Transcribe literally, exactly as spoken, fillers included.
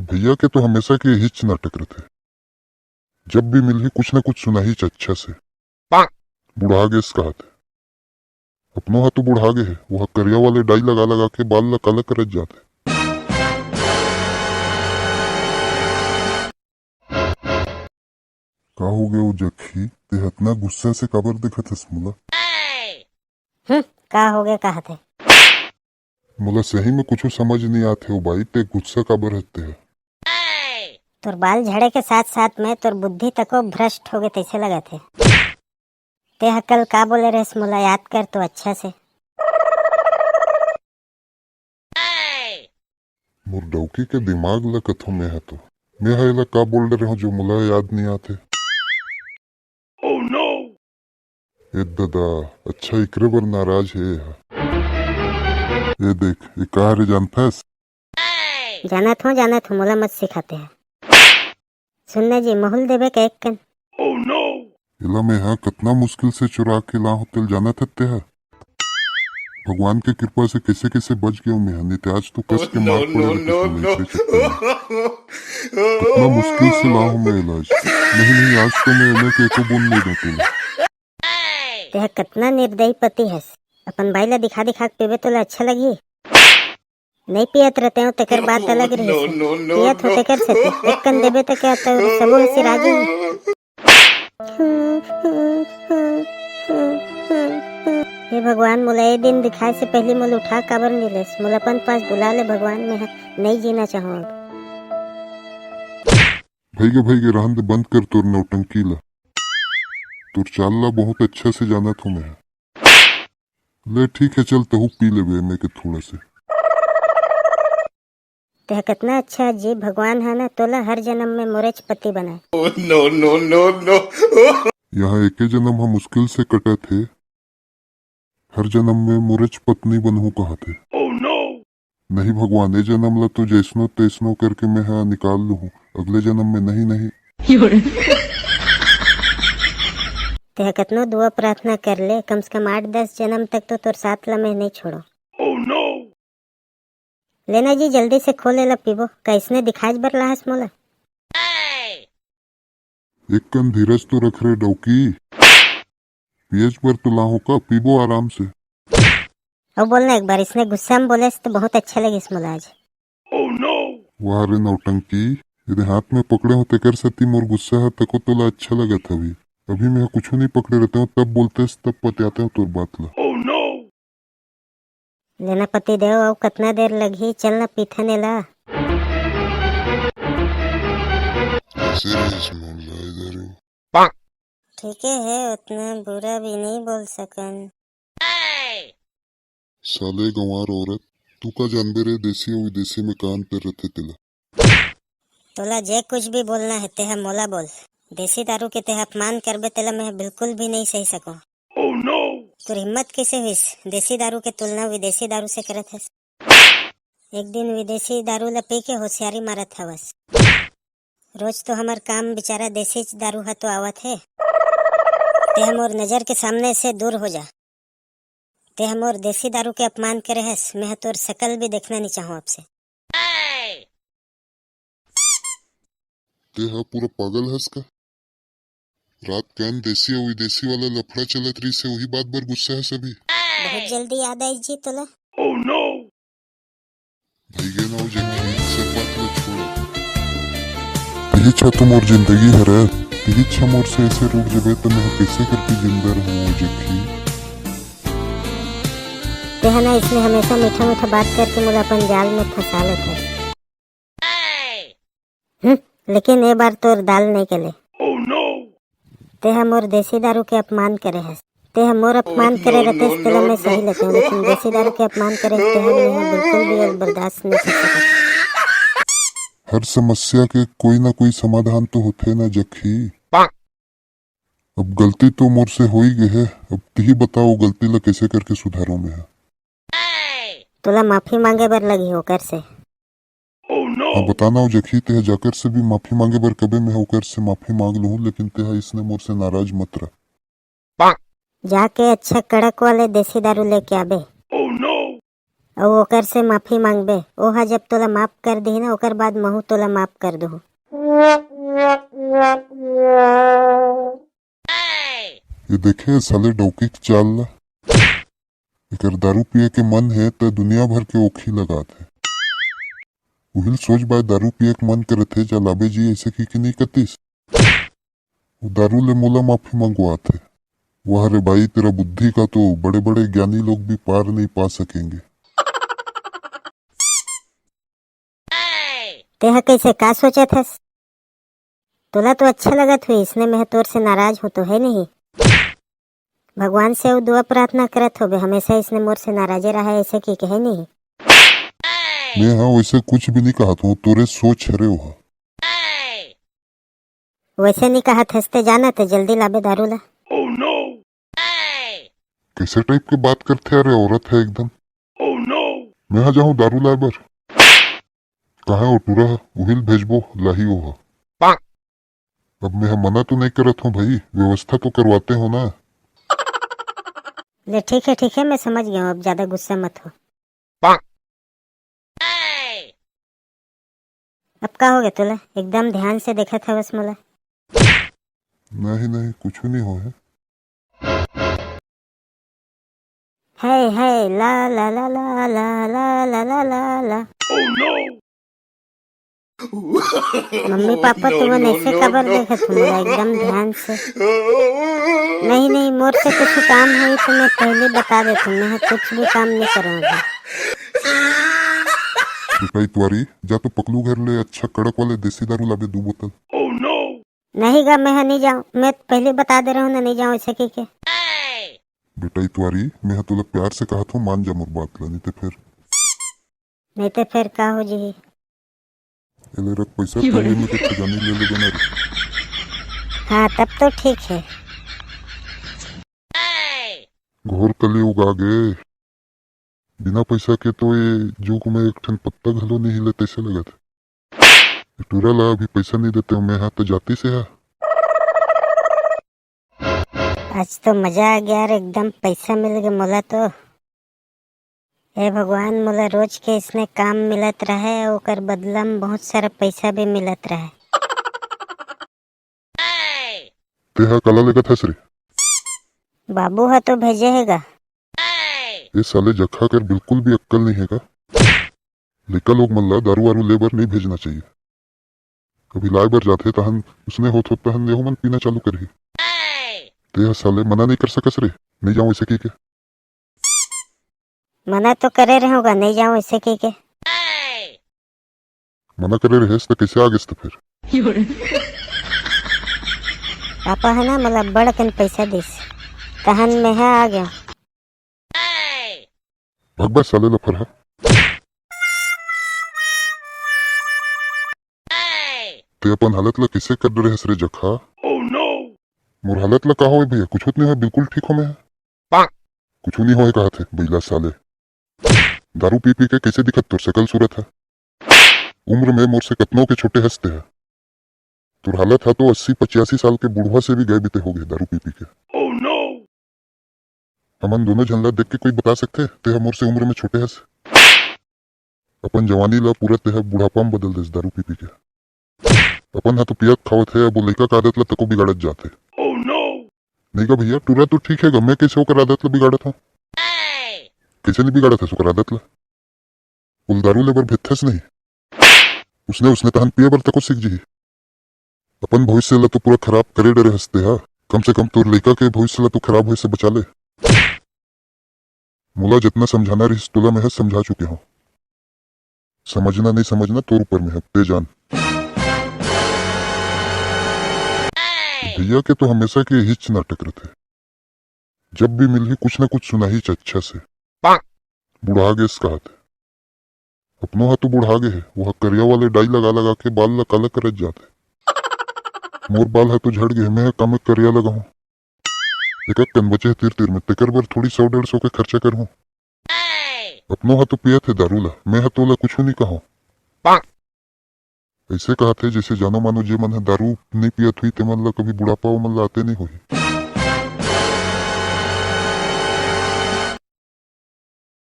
भैया के तो हमेशा के यहीच नाटक रथे, जब भी मिलही कुछ न कुछ सुनाहीच अच्छा से। बुढ़ा गेस कहत हे। अपनो हा तो बुढ़ा गे हे, वो हा करिया वाले डाई लगा लगा के बाल ला काला करत जात हे। का हो गे ओ जखी, ते हतना गुस्सा से काबर देखत हस मोला? हम्म, का हो गे कहत हे? मोला सही में कुछू समझ नहीं आत हे ओ बाई, ते गुस्सा काबर हस ते ह? तोर बाल झड़े के साथ साथ में तोर बुद्धि तको भ्रष्ट हो गे तैसे लगत हे। ते ह कल का बोले रहेस मोला याद कर तो अच्छा से। मोर डौकी के दिमाग ल कथों मैं ह तो। मैं ह एला का बोल डरे हूँ जो मोला याद नहीं आत हे? ए ददा, अच्छा इकरे बर नाराज हे ये ह। ए देख, ए का हरे जानथस? जानत हूँ, जानत हूँ, मोला मत सिखाते हैं। सुन ना जी, महुल देबे का एक कन। एला मैं ह कतना मुश्किल से चुरा के ला हूँ, तेल जानत हस ते ह? भगवान के कृपा से कैसे कैसे बच गया मैं ह, नहीं तो आज तो कस के मार पड़े रहते साला एकरे चक्कर में। कितना मुश्किल से ला हूँ मैं इलाज। नहीं, नहीं, आज तो मैं एला के एको बूंद नहीं देते। तेह कतना निर्दयी पति हस। अपन बाई ला दिखा दिखा के पीबे तोला अच्छा लगही? नहीं पियत रहते हो तेकर बात अलग रही। पियत हो तेकर से तो एक कन देबे तो क्या तो सबो हसी राजी। हे भगवान, मोला ए दिन दिखाए से पहली मोला उठा काबर नहीं लेस? मोला अपन पास बुला ले भगवान, मैं ह नहीं जीना चाहूँ अब। भैगे, भैगे, रहन दे, बंद कर तोर नौटंकी ला। तोर चाल ला बहुत अच्छा से जानत हूँ मैं। ले ठीक है, चल तहू पी लेबे एमे के थोड़ा से। तेह कतना अच्छा जी, भगवान ह ना तोला हर जन्म में मोरेच पति बनाए। Oh, no, no, no, no। यहाँ एके जन्म ह मुश्किल से कटत हे, हर जन्म में मोरेच पत्नी बनहूँ कहत हे। नहीं भगवान, ए जन्म ला तो जैसनो तैसनो करके मैं ह निकाल लूहूँ, अगले जन्म में नहीं, नहीं। तेह कतनो दुआ प्रार्थना कर ले, कम से कम आठ दस जन्म तक तो तोर साथ ला मैं नहीं छोड़ो। लेना जी, जल्दी से खोल, एला पीबो। कैसने दिखाज बर लाहस मोला? एक कन धीरज तो रख रे डौकी, पियज बर तो लाहूँ का, पीबो आराम से। अउ बोलना एक बार, इसने गुस्सा में बोले से तो बहुत अच्छा लगिस मोला आज। वाह रे नौटंकी, एदे हाथ में पकड़े हो तेकर सेती मोर गुस्सा ह तको तोला अच्छा लगत हवे। अभी मैं कुछू नहीं पकड़े रहते हो, तब बोलते तब पतियाते हो तोर बात ला। लेना पति देव, अउ कतना देर लगही? चल ना पीथन एला। कैसे रहिस मोर लाए दारू? ठीके है, उतना बुरा भी नहीं बोल सकन। साले गंवार औरत, तू का जानबे रे देसी अउ विदेशी में का अंतर रथे तेला? तोला जे कुछ भी बोलना है तेहा मोला बोल। देसी दारू के तेहा अपमान करबे तेला मैं बिल्कुल भी नहीं सही सकूं। तोर हिम्मत कैसे हुईस देसी दारू के तुलना विदेशी दारू से करत हस? एक दिन विदेशी दारू ल पी के होशियारी मारत हवस। रोज तो हमर काम बिचारा देसी दारू ह तो आवत हे। तेह मोर नजर के सामने से दूर हो जा। तेह मोर देसी दारू के अपमान करे हस, मैं ह तोर शकल भी देखना नहीं चाहूं अब से। तेह पूरा पागल हस का? रात कान देसी अउ विदेशी वाला लफड़ा चलत रहिस हे, वही बात बर गुस्सा हस अभी। बहुत जल्दी याद आई जी तोला। भइगे ना हो जखी, सब बात ला छोड़। तिही छा तो मोर जिंदगी हरे, तिही छा मोर से ऐसे रूठ जबे त मैं कैसे करके जिंदा रहूं ओ जखी। तेहा ना इसने हमेशा मीठा मीठा बात करके मोला अपन जाल में फंसा लेथे। हम्म, लेकिन ए बार तोर दाल नहीं गले। तेहा मोर देसी दारू के अपमान करे हस। तेहा मोर अपमान करे रहते तेला मैं सही लेते हूँ, लेकिन देसी दारू के अपमान करे हस, तेहा मैं बिल्कुल भी अब बर्दाश्त नहीं कर सकत। हर समस्या के कोई ना कोई समाधान तो होथे ना जखी। अब गलती तो मोर से हो ही गए है, अब तिही बताओ गलती ला कैसे करके सुधारो मैं। तोला माफी मांगे बर लगी ओकर से। हाँ, बताना हो जखी, तेहा जाकर से भी माफी मांगे बर कबे, मैं ओकर से माफी मांग लूहूं, लेकिन तेहा इसने मोर से नाराज मत रह। जाके अच्छा कड़क वाले देसी दारू लेके आबे। अउ ओकर से माफी मांगबे। ओहा जब तोला माफ कर दिही ना, ओकर बाद महू तोला माफ कर दूहूं। ये देखे साले डौकी के चाल ला। एकर दारू पिए के मन हे त दुनिया भर के ओखी लगात हे। उहिल सोच बाय दारू पिए के मन करत हे, जा लाबे जी ऐसे की, की नहीं कतिस। वो दारू ले मोला माफी मंगवात हे। वाह रे भाई, तेरा बुद्धि का तो बड़े-बड़े ज्ञानी लोग भी पार नहीं पा सकेंगे। तेहा कैसे का सोचत हस? तोला तो अच्छा लगत हुई, इसने मैं तोर से नाराज हूँ तो है नहीं। भगवान से अउ दुआ प्रार्थना करत होबे, हमेशा इसने मोर से नाराजे रहा, ऐसे की कहे नहीं। मैं हाँ वैसे कुछ भी नहीं कहत हूँ, तोरे सोच हरे ओहा। वैसे नहीं कहत हस ते, जाना ते जल्दी लाबे दारू ला। कैसे टाइप के बात करथे? अरे औरत है एकदम। मैं हा जाहूँ दारू लाए बर। कहाँ ओ टूरा ह? उहिल भेजबो, लाही ओहा। अब मैं हा मना तो नहीं करत हूँ भाई, व्यवस्था तो करवाते हो ना। ले ठीक है, ठीक है, मैं समझ गया हूँ, अब ज्यादा गुस्सा मत हो। अब का हो गया तोला? एकदम ध्यान से देखत हवस मोला। नहीं, नहीं, कुछ नहीं हो है। है, है, ला, ला, ला, ला। मम्मी पापा, तुमन ऐसे काबर देखत हो मोला एकदम ध्यान से? नहीं, नहीं, मोर से कुछ काम होई तो मैं पहले बता देत हूँ, मैं कुछ भी काम नहीं करूँ अभी। बेटा इतवारी, जा तो पकलू घर ले अच्छा कड़क वाले देसी दारू लाबे दू बोतल। नहीं गा, मैं ह नहीं जाऊँ, मैं पहले बता दे रहा हूँ ना, नहीं जाऊँ ऐसे कह के। बेटा इतवारी, मैं ह तोला प्यार से कहत हूँ, मान जा मोर बात ला, नहीं ते फिर। नहीं ते फिर का हो जी? एले रख पैसा, पहले में तो खजानी ले ले बना रे। हाँ, तब तो ठीक है। घोर कलयुग आ गे। बिना पैसा के तो ये जुग में एक ठन पत्ता घलो नहीं हिले, तैसे लगत हे। ये टूरा ला अभी पैसा नहीं देते, मैं हा तो जाती से हा। आज तो मजा आ गया यार, एकदम पैसा मिल गया मोला तो। हे भगवान, मोला रोज के इसने काम मिलत रहे, ओकर बदला में बहुत सारा पैसा भी मिलत रहे। तेहा काला लेगत हस रे? बाबू ह तो भेजे हे गा। ए साले जखा कर बिल्कुल भी अक्कल नहीं हे का? लइका लोग मन ला दारू वारू ले बर नहीं भेजना चाहिए। कभी लाए बर जाथे तहन उसने होत होत तहन एहू मन पीना चालू करही। तेहा साले मना नहीं कर सकस रे, नहीं जाऊं ऐसे कह के। मना तो करे रहूंगा, नहीं जाऊं ऐसे कह के। मना करे रहेस त कैसे आ गेस त फिर? पापा है ना, मतलब बड़ कन पैसा दिस, तहन मैं है आ गया। भगबा साले लफर हा। ते अपन हालत ला कैसे कर रहेस रे जखा? मोर हालत ला का होय भैया, कुछ होत नहीं होय, बिल्कुल ठीक हो मैं हा। कुछ नहीं होय कहत हे बैला साले। दारू पी पी के कैसे दिखत तोर शकल सूरत हे? उम्र में मोर से कतनो के छोटे हस ते हा। तोर हालत हा तो अस्सी पचासी साल के बुढ़वा से भी गए बीते हो गए दारू पी पी के। हमन दोनों झन ला देख के कोई बता सकथे, ते हा मोर से उम्र में छोटे हस? अपन जवानी ला पूरा ते हा बुढ़ापा में बदल देस दारू पी पी के। अपन हा तो पियत खावत हे, अब वो लइका का आदत ला तको बिगाड़त जात हे। नहीं का भैया, टूरा तो ठीक हे गा, मैं कैसे ओकर आदत ला बिगाड़त हूँ? कैसे नहीं बिगाड़त हे ओकर आदत ला? उल दारू ले बर भेजथस नहीं, उसने, उसने तहन पिए बर तको सीख जिही। अपन भविष्य ला तो पूरा खराब करे डरे हस ते हा, कम से कम तोर लइका के भविष्य ला तो खराब होए से बचा ले। मोला जितना समझाना रहिस तोला मैं ह समझा चुके हूँ। समझना नहीं समझना तोर ऊपर में है, ते जान। भैया के तो हमेशा के हिच नाटक रहते, जब भी मिलही कुछ ना कुछ सुनाही अच्छा से। बुढ़ा गेस कहत हे। अपनो हा तो बुढ़ा गे हे, वो हा करिया वाले डाई लगा लगा के बाल ला काला करत जात हे। मोर बाल हा तो झड़ गे हे, मैं हा कामे करिया लगाहूं। एक एक कन बचे हे तीर तीर में, तेकर बर थोड़ी सौ डेढ़ सौ के खर्चा करहूं। अपनो हा तो पियत हे दारू ला, मैं हा तोला कुछु नहीं कहूं। ऐसे कहत हे जैसे जानो मानो जे मन ह दारू नहीं पियत हुई, ते मन ला कभी बुढ़ापा ओ मन ला आते नहीं होही।